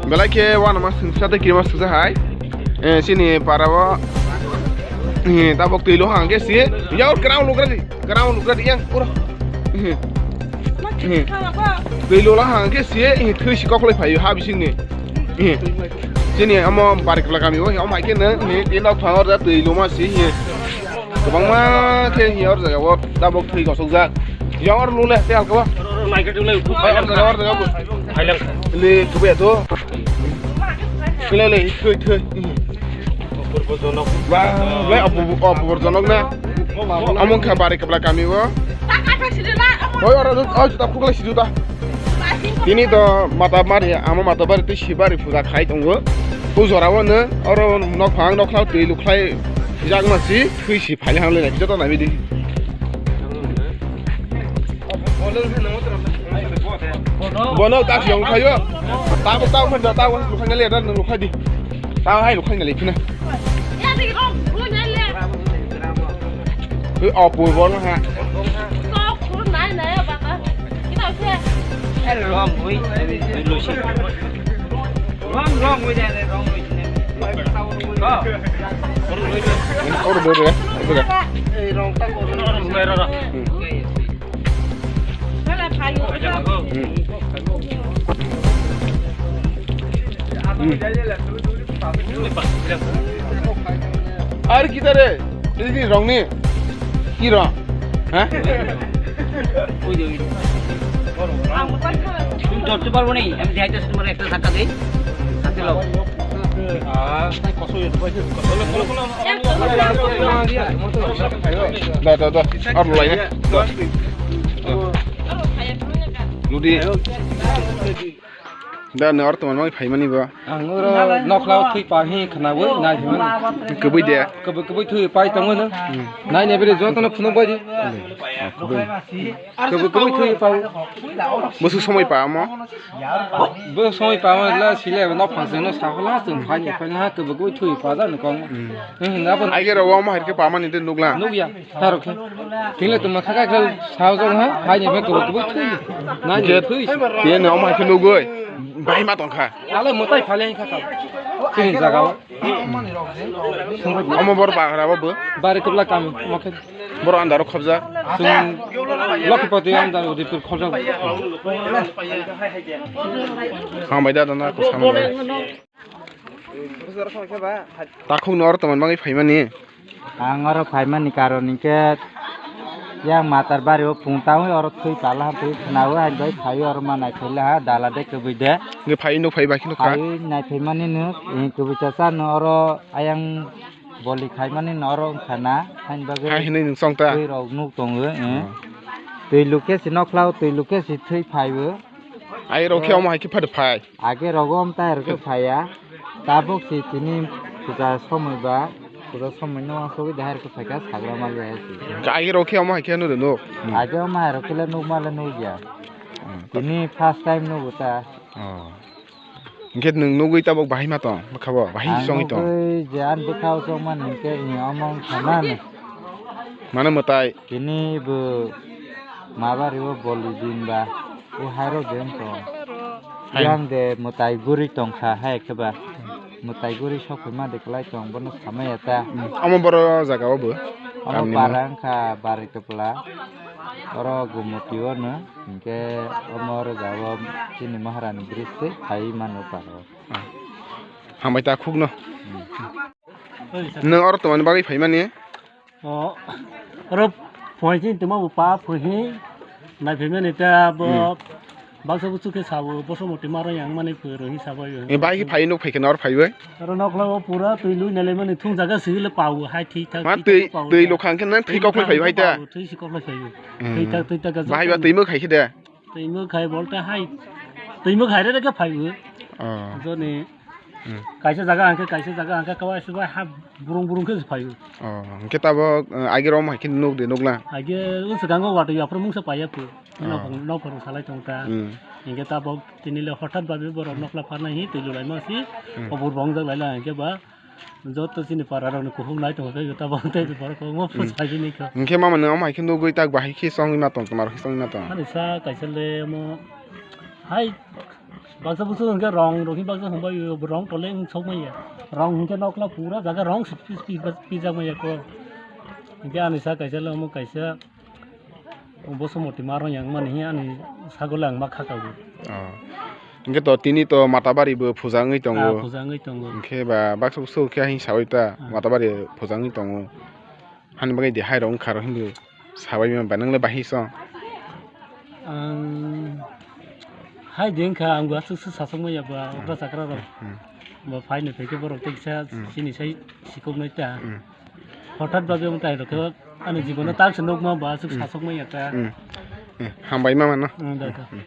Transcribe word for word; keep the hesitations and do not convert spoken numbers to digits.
Belai khe uanama sungsa tei kirima sungsa hai. Eh, chini para o, eh, tabok twi lo hang khe si. Yaw ground lugra di. Ground lugra di yang pura. Eh. Eh. Twi lo la hang khe si, eh, thwi si kok lai phaio ha bising ni. Eh. Chini amo Barikla kami o, amo hai khe nang, eh, nok phang or da twi lo ma si, eh. Kwbangma khe hiya or jaga o tabok thwi kosokjak. Hiya or lule te halka ba. Oro, oro, lai khe lule, Hai, or jaga, or jaga bo. Hai lang. Le, kubai to. Le, le, thwi, thwi. Ba, le, apu, apu borjonok na. Among kha Barikla kami o. Oi, oro, oi, juta phuklai si juta. Tini to mata mari, amo mata bari tei si bari puja khai tongo. O jora o no, oro nok phang, nok khlau twi lukhlai jak ma si, thwi si. Phai hang le, joto nai bidi. Bono ta si ong khayo. Ta bo ta bo ta bo lu khang le da lu khai di. Ta hai lu khang le phina. Oi, o pur bono ha. Wrong way. Wrong, wrong way, wrong way. Oro dore, oro dore. Ar kita re, ini rong ni. Ki rong? Ha? তুমি ধরতে পারবো নি, আমি দেখাইতেছি তোমার একটা ধাক্কা দেই, হাতে লাও। Da, da, da. Ar lai, da. Ludi. Da, ne, ar teman mai phaimani ba. Ang oro nokla thwi pa hi khnawi nai himani. Kwbwi de. Kwbwi, kwbwi thwi pai tongwi no. Hmm. Nai ne bere joto no phunuk bai di. Hmm. Kwbwi. Kwbwi, kwbwi thwi pa. Busu somoi pa mo. Bo somoi pa mo la sile no phang se no sa la chung phai ni phai na kwbwi, kwbwi thwi pa da no kong. Hmm. Hmm, na bo. Ai ge ro mo hai ke pa mani de nukla. Nukya. Taro khe. Tingle tuma kha kha khe sao jong ha, hai ni khe kubu kubu thui. Na ni thui. Ye no ma khe nugoi. Bai ma tong kha. Ale mutai phale kha kha. Chini jaga o. Omo bor bagra bo bo. Bari kubla kami mo khe. Bor andaro khobja. Chung Lakhipati andaro Udipur khobja. Hambai da dana ko sambai. Takhuk no oro tongmani bagwi phaimani. Ang oro phaimani karon hinkhe yang Matar bari o phung tangwi oro thwi pala ha thwi khnawi hai bai phaiwi oro ma naithai laha dala de kwbwi de. Nge phai nuk phai bai kheno kha. Phai naithai mani nuk, eh, kwbwi cha cha no oro ayang boli khai mani no oro wngkha na, haini bagwi hai hinwi nwng chong ta. Twi rok nuk tongo, eh. Hmm. Twi lukhe si nokhlao, twi lukhe si thwi phaiwi. Ai rok khe omo hai khe phai phai. Age rogo amtai rok phaiya. Tabuk si tini puja somoi ba, puja somoi no asogwi dahar khe phaikha sagra mal ya si. Age rok khe omo hai khe nuru nuk. Age omo hai rok khe le nuk ma le nuk ya. Hmm. Tini first time nugu ta. Oh. Hinkhe nwng nugwi tabuk bahai ma tong, bwkha bo bahai songwi tong. Ang nugwi je ani bwkha o chong mani hinkhe ni omo wngkha na ni. Mano mwtai. Tini bo mabari o boli din ba, o hairo je wng tong. Hai. Yang de mwtai guri tongkha hai khe ba. Mwtai guri sok phai ma de kwlai tong, bono samaya ta. Hmm. Omo boro jaga o bo. Omo para wngkha bari kwpla. Oro gumuti o no, hinkhe omo oro jaga o chini Maharani bridge se phai mano para o. Ah. Hambai ta khuk no. Hmm. Nwng oro tongmani bagwi phaimani? O, oro phoichini tongma bo pa phoihi nai phaimani ta bo. Hmm. Baksa buchuk khe sabo boso moti maro yang mani pho rohi sabo yo. E bai phai nuk phai khe nor phai bai. Oro nokla o pura twi lui nai lai mani thung jaga sigi le pao hai thik thak. Ma thik twi thak pao twi ta. Lukhang khe nang thik kok phai phai ta. Thik kok phai phai. Hmm. Thik thak thik thak ga. Bahai ba twi muk khai khe de. Twi muk khai bol ta hai. Twi muk khai re ke phai bo. Oh. Joni. Hmm. Kaisa jaga hangke, kaisa jaga hangke, kawa suba ha burung burung khe phai. Oh, hingke tabo, eh, age rom hai khe nuk de, nuk la? Age un swkango wato ya, aphuru mungsa paiya phu. Oh. Nok, nok phuru salai tong ta. Hmm. Hingke tabo tini le hothat babe borok nokla pharnai hi twi lulai ma si, hmm, obur bong jak lai la hingke ba, joto chini para rok ni kuhum nai tong khe tabo tei borok mo phu. Hmm. Sai ni kho. Hingke mama nang hai khe nugui tak bahai khe songwi ma tong, tong, songwi ma tong. Ani sa kaisa le mo hai Baksa busu hwnkhe rong, rong hwnba baksa hwnba rong tole wng sok manya. Rong hwnkhe nokla pura jaga rong si pi-, pi-, pi-, pijak manya kok. Hwnkhe ani sa kaisa le omo kaisa Bosomoti ma rong yang mani hi ani sagole ang ma khaka bo. Oh. Hwnkhe to tini to Matabari bo puja wngwi tongo. Ah, puja wngwi tongo. Hwnkhe ba baksa busu khe ahin sawi ta Ah. Matabari puja wngwi tongo. Hani bagwi di hai rok wngkha rok hinwi sabai mano ba, nwngle bahai song? Ang hai di wngkha, ang bo aswk se sasok manya ba, Hmm. okra chakra rok. Hmm. Ba phai ni phaikhe borok tei kisa Hmm. chini sai sikok nai ta. Hmm. Hothat bagwi wng tai rok khe ani jibono Hmm. tak se nukma ba aswk Hmm. sasok manya ta. Hmm. Hmm. Hambai ma mano. Hmm, da, da. Hmm.